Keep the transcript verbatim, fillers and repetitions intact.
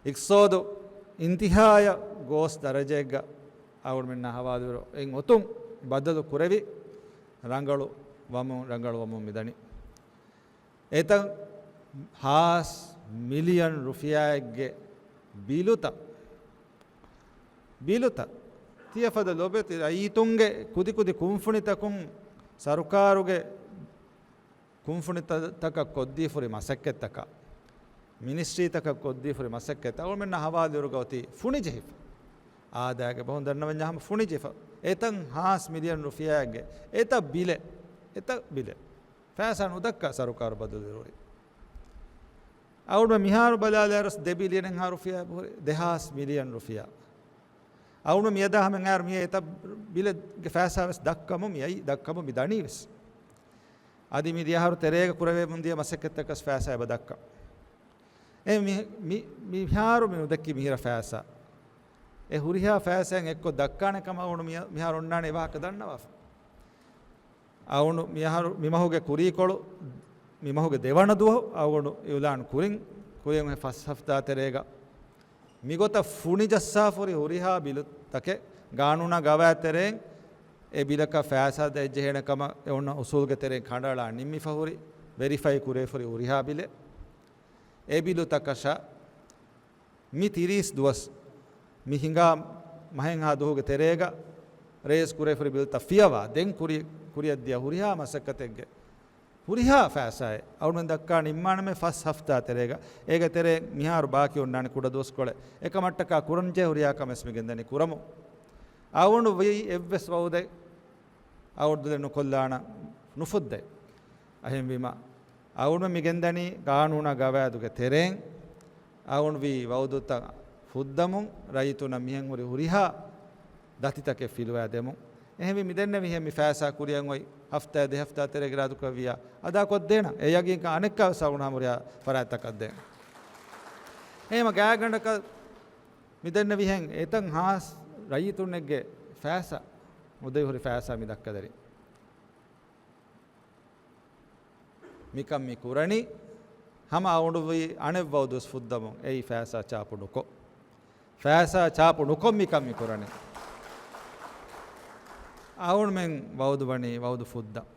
އިޤްތިޞާދު އިންތިހާޔަށް ގޯސް ދަރަޖައެއްގަ އަޅުގަނޑުމެންނާ ހަވާލުވިއިރު އެއް އޮތުން ބަދަލު ކުރެވި ރަނގަޅު ވަމުން، ރަނގަޅު ވަމުން މިދަނީ. އެތައް ހާސް މިލިއަން ރުފިޔާއެއްގެ ބިލުތައް، ބިލުތައް ތިޔަފަދަ ލޮބެތި ރައްޔިތުންގެ ކުދިކުދި ކުންފުނިތަކުން ސަރުކާރުގެ ކުންފުނިތަކަށް ކޮށްދީފުރި މަސައްކަތްތަކާ، މިނިސްޓްރީތަކަށް ކޮށްދީފުރި މަސައްކަތް އަޅުގަނޑުމެންނާ ހަވާލުވިއިރުގަ އޮތީ ފުނިޖެހިފަ. އާދައިގެ ބަހުން ދަންނަވަންޏާ ހަމަ ފުނިޖެހިފަ. އެތައް ހާސް މިލިއަން ރުފިޔާއެއްގެ އެތައް ބިލެއް، އެތައް ބިލެއް ފައިސާ ނުދައްކާ ސަރުކާރު ބަދަލުވެރި. އަޅުގަނޑު މިހާރު ބަލާލާއިރު ދެ ބިލިއަނެއްހާ ރުފިޔާ ބުހުރި، ދެހާސް މިލިއަން ރުފިޔާ. އަޅުގަނޑު މިއަދާ ހަމައަށް އައިއިރު މިއީ އެތައް ބިލެއްގެ ފައިސާ ވެސް ދައްކަމުން މި އައީ، ދައްކަމުން މި ދަނީ ވެސް. އަދި މި ދިޔަހަރު ތެރޭގަ ކުރެވެމުން ދިޔަ މަސައްކަތްތަކަސް ފައިސާ އެބަ ދައްކަ. އެ މި، މި، މިހާރު މި ނުދެއްކި މިހިރަ ފައިސާ. އެ ހުރިހާ ފައިސާއެއް އެއްކޮށް ދައްކާނެ ކަމަށް އަޅުގަނޑު މި، މިހާރު އޮންނާނެ އެ ވާހަކަ ދަންނަވާފަ. އަޅުގަނޑު މިހާރު، މި މަހުގެ ކުރީކޮޅު، މި މަހުގެ ދެވަނަ ދުވަހު އަޅުގަނޑު އިއުލާން ކުރިން، ކުރިން އޮތް ފަސް ހަފްތާ ތެރޭގަ މިގޮތަށް ފުނިޖައްސާފުރި ހުރިހާ ބިލުތަކެއް ގާނޫނާ ގަވާއިދު ތެރެއިން އެ ބިލަކަށް ފައިސާ ދޭންޖެހޭނެ ކަމަށް އެ އޮންނަ އުސޫލުގެ ތެރެއިން ކަނޑައަޅާ ނިންމިފަ ހުރި، ވެރިފައި ކުރެވިފަ ހުރި ހުރިހާ ބިލެއް. އެ ބިލުތަކަށާ މި ތިރީސް ދުވަސް، މި ހިނގާ މަހެއްހާ ދުވަހުގެ ތެރޭގަ ރައީސް ކުރެވިފަ ހުރި ބިލުތައް ފިޔަވާ، ދެން ކުރި، ކުރިއަށްދިޔަ ހުރިހާ މަސައްކަތެއްގެ ހުރިހާ ފައިސާއެއް އަޅުގަނޑުމެން ދައްކާ ނިންމާނަމޭ ފަސް ހަފްތާ ތެރޭގަ. އޭގެ ތެރޭ މިހާރު ބާކީ އޮންނާނެ ކުޑަ ދުވަސްކޮޅެއް. އެކަމަށްޓަކާ ކުރަންޖެހޭ ހުރިހާ ކަމެއް ވެސް މި ގެންދަނީ ކުރަމުން. އަޅުގަނޑު ވީ އެއްވެސް ވައުދެއް އަޅުގަނޑު ދުލެއް ނުކޮށްލާނަ ނުފުއްދައި. އެހެންވީމަ، އަޅުގަނޑުމެން މި ގެންދަނީ ގާނޫނާ ގަވާއިދުގެ ތެރެއިން އަޅުގަނޑު ވީ ވައުދުތައް ފުއްދަމުން، ރައްޔިތުންނަށް މިހެން ހުރި ހުރިހާ ދަތިތަކެއް ފިލުވާ ދެމުން. އެހެންވީ މި ދެންނެވިހެން މި ފައިސާ ކުރިއަށް އޮތް ހަފްތާ ދެ ހަފްތާ ތެރޭގަ އިރާދަކުރެއްވިއްޔާ އަދާކޮށްދޭނަން. އެ ޔަގީންކަން އަނެއްކާވެސް އަޅުގަނޑު ހަމަ ހުރިހާ ފަރާތްތަކަށް ދޭން. އެހެންވީމަ ގާތްގަނޑަކަށް މި ދެންނެވިހެން އެތައް ހާސް ރައްޔިތުންނެއްގެ ފައިސާ، މުދައި ހުރި ފައިސާ މި ދައްކަދެރިން. މިކަން މި ކުރަނީ ހަމަ އަޅުގަނޑު ވީ އަނެއް ވައުދުވެސް ފުއްދަމުން އެއީ ފައިސާ ޗާޕު ނުކޮށް. ފައިސާ ޗާޕު ނުކޮށް މިކަން މި ކުރަނީ. އަޅުގަނޑުމެން ވައުދު ވަނީ ވައުދު ފުއްދަން.